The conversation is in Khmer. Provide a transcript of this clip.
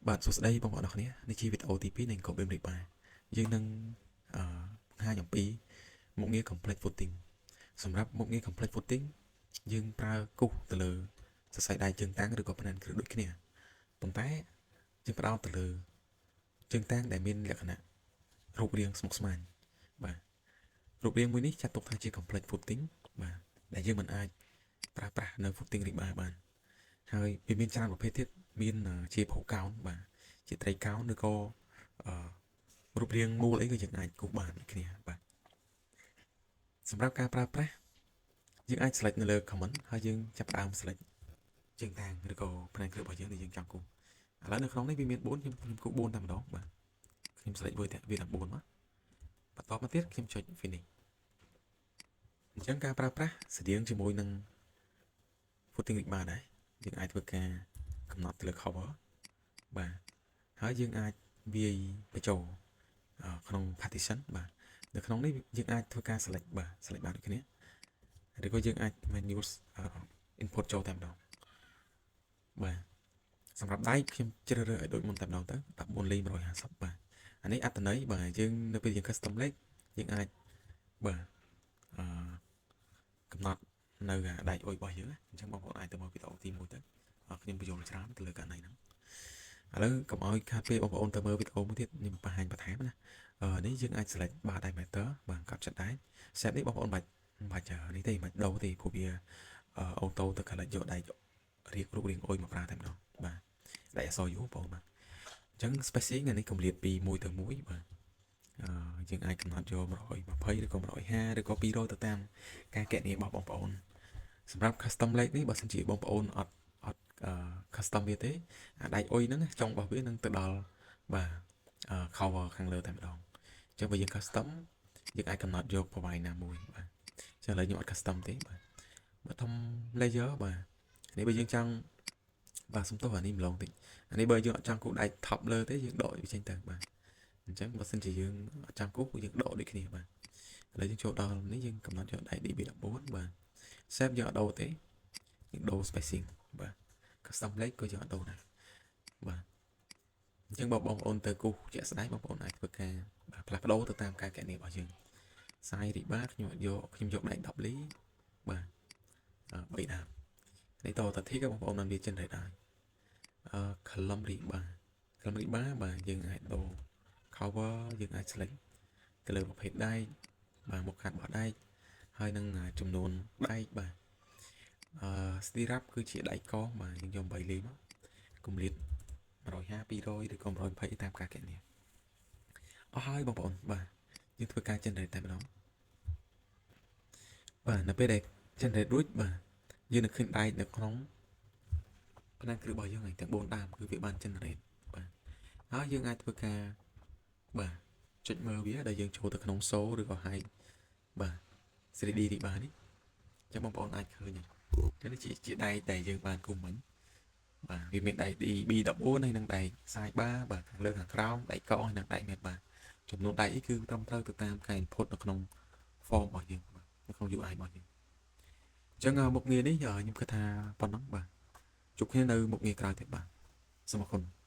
បាទសួស្តីបងប្អូនអរគ្នានេះជាវីដេអូទី2នៃកូប៊ីមរីបាយើងនឹងអឺបង្ហាញអំពីមុខងារ complex footing សម្រាប់មុខងារ complex footing យើងប្រើគូសទៅលើសរសៃដែកជើងតាំងឬក៏ផ្នែកគ្រឹះដូចគ្នាប៉ុន្តែយើងផ្ដោតទៅលើជើងតាំងដែលមានលក្ខណៈរូបរាងស្មុគស្មាញបាទរូបរាងមួយនេះចាត់ទុកថាជា complex footing បាទដែលយើងមិនអាចប្រើប្រាស់នៅ footing rebar បានហើយវាមានច្រើនប្រភេទទៀតមានជាភូកោណបាទជាត្រីកោណឬក៏អឺរូបរាងមូលអីក៏យើងអាចគូសបានដូចគ្នាបាទសម្រាប់ការប្រើប្រាស់យើងអាច select នៅលើ command ហើយយើងចាប់ផ្ដើម select ជើងតាំងឬក៏ផ្នែកគ្រឹះរបស់យើងដែលយើងចង់គូសឥឡូវនៅក្នុងនេះវាមាន4ខ្ញុំខ្ញុំគូស4តែម្ដងបាទខ្ញុំ select វាតែវាទាំង4មកបន្ទាប់មកទៀតខ្ញុំចុច finish អញ្ចឹងការប្រើប្រាស់ស្តៀងជាមួយនឹង footing rebar ដែរយើងអាចធ្វើការកំណត់ទៅលើ cover បាទហើយយើងអាចវាយបញ្ចូលក្នុង partition បាទនៅក្នុងនេះយើងអាចធ្វើការ select បាទ select បានដូចគ្នាឬក៏យើងអាច manual input ចូលតែម្ដងបាទសម្រាប់ដែកខ្ញុំជ្រើសរើសឲ្យដូចមុនតែម្ដងទៅ14លី150បាទអានេះអត្តន័យបាទយើងនៅពេលយើង custom លេខយើងអាចបាទអឺកំណត់នៅដែកអុយរបស់យើងអញ្ចឹងបងប្អូនអាចទៅមើលវីដេអូទី1ទៅខ្ញុំបញ្យល់ច្រើនទៅលើករណីហ្នឹងឥឡូវកុំឲ្យខាតពេលបងប្អូនទៅមើលវីដេអូមួយទៀតខ្ញុំបង្ហាញបន្ថែមណាអឺនេះយើងអាច select bar diameter បាទកប់ចិត្តដែរ set នេះបងប្អូនបាច់បាច់នេះទេបាច់ដូរទេព្រោះវា auto ទៅ collect យកដែករៀបរូបរាងអុយមកប្រើតែម្ដងបាទដែកអក្សរ U បងប្អូនបាទអញ្ចឹង spacing អានេះកម្រិតពី1ទៅ1បាទអឺយើងអាចកំណត់យក120ឬក៏150ឬក៏200ទៅតាមការកណនីរបស់បងប្អូនសម្រាប់ custom លេខនេះបើសិនជាបងប្អូនអត់អត់ custom វាទេអាដែកអុយហ្នឹងចុងរបស់វានឹងទៅដល់បាទ cover ខាងលើតែម្ដងអញ្ចឹងបើយើង custom យើងអាចកំណត់យកប្រវែងណាមួយបាទអញ្ចឹងឥឡូវខ្ញុំអត់ custom ទេបាទបើធំ layer បាទនេះបើយើងចង់បាទសំទោសអានេះម្លងតិចអានេះបើយើងអត់ចង់គូសដែក top លើទេយើងដកវាចេញទៅបាទអញ្ចឹងបើសិនជាយើងអត់ចង់គូសយើងដកដូចគ្នាបាទឥឡូវយើងចូលដល់នេះយើងកំណត់យកដែក DB14 បាទ shape យើងអត់ដូរទេយើងដូរ spacing បាទ custom លេខក៏យើងអត់ដូរដែរបាទអញ្ចឹងបើបងប្អូនទៅគូសជាក់ស្ដែងបងប្អូនអាចធ្វើការបាទផ្លាស់ប្ដូរទៅតាមការកណនីរបស់យើង size rebar ខ្ញុំយកខ្ញុំយកដែក10លីបាទ3ដើមនេះតតធីក៏បងប្អូនបានវា generate ដែរអឺ column rebar column rebar បាទយើងអាចដូរ cover យើងអាច select ទៅលើប្រភេទដែកបាទមុខកាត់របស់ដែកហើយនឹងចំនួនដែកបាទអឺ stirrup គឺជាដែកកងបាទយើងយក8លីមកកម្រិត150 200ឬក៏120តាមការកណនីអស់ហើយបងប្អូនបាទយើងធ្វើការ generate តែម្ដងបាទនៅពេលដែល generate រួចបាទយើងនឹងឃើញដែកនៅក្នុងផ្នែកគ្រឹះរបស់យើងហើយទាំង4ដើមគឺវាបាន generate បាទហើយយើងអាចធ្វើការបាទចុចមើលវាដែលយើងចូលទៅក្នុង show ឬក៏ hide បាទ 3D rebar នេះអញ្ចឹងបងប្អូនអាចឃើញហើយនេះជាជាដែកដែលយើងបានគូសមិញបាទវាមានដែក B14 ហើយនិងដែក size bar បាទខាងលើខាងក្រោមដែកកហើយនិងដែកមេបាចំនួនដែកអីគឺត្រឹមត្រូវទៅតាមការ input នៅក្នុង form របស់យើងបាទនៅក្នុង UI របស់យើងអញ្ចឹងមុខងារនេះខ្ញុំគិតថាប៉ុណ្ណឹងបាទជួបគ្នានៅមុខងារក្រោយទៀតបាទសូមអរគុណ។